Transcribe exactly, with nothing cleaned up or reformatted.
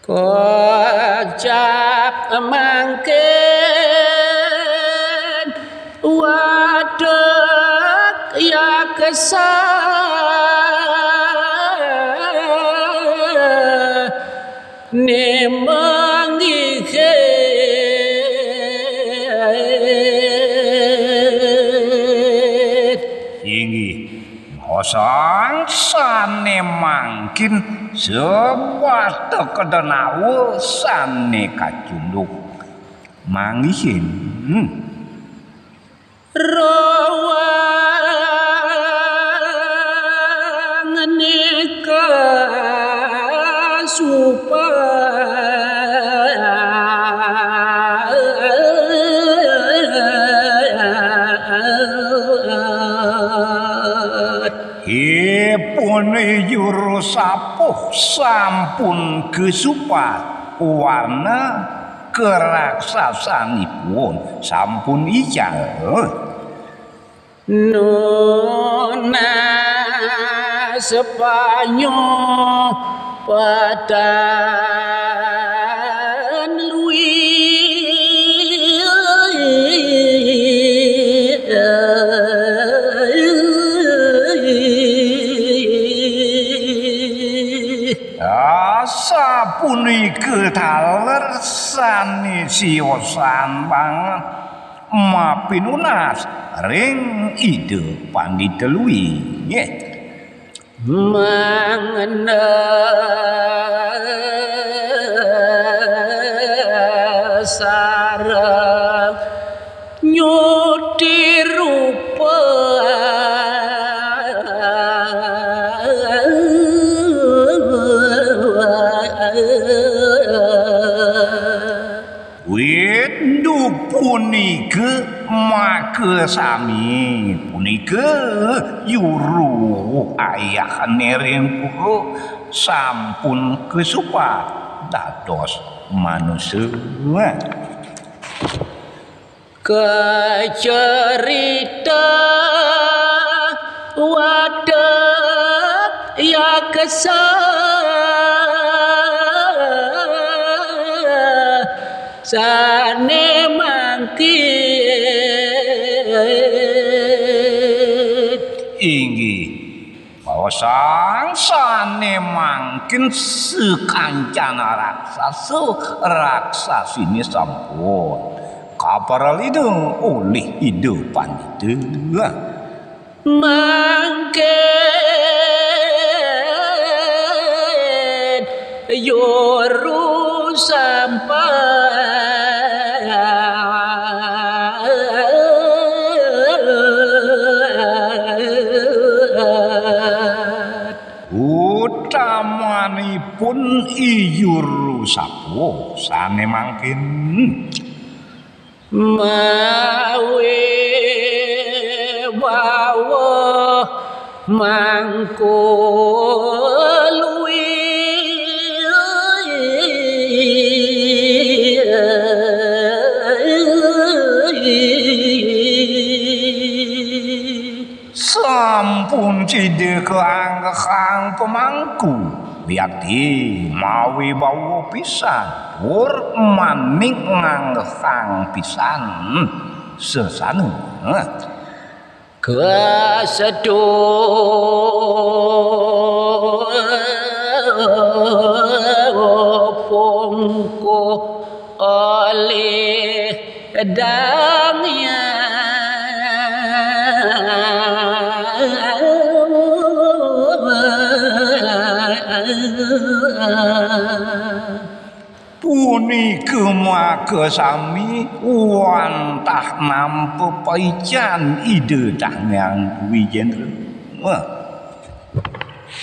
Kocap mangkin wadhek yaksa ne mangihe. Inggih, mosang sane mangkin sebuah tekedenawe sane kacunduk. Manggihin. Hmm. Rawang nika supa. Ipun juru sapuh sampun kesupat, warna keraksasanipun sampun ical. Nunas panyo patan lui. Asapunika taler sane siosan banget mapinunas ring Ida Pandita Lui. Nggih. Mangda sareng nyuti rupa. Windu punika makasami punika juru ayahane ring pura sampun kesupat dados manusa. Kacarita wadhek yaksa sane mangkin. Inggih, baosang sane mangkin sekancana raksasa, raksasine sampun kapralina olih Ida Pandita. Mangkin juru sampat. Utamanipun I Juru Sapuh sane mangkin. Mawi bawa mangkului. Sampun sida kaanggehang pamangku, wiakti mawi bawa pisan, tur maning nganggehang pisan sesana. Kasedo pungkuh olih dang ya. Punika makasami wantah nampa paican Ida Dang Hyang Wijendra. Wah,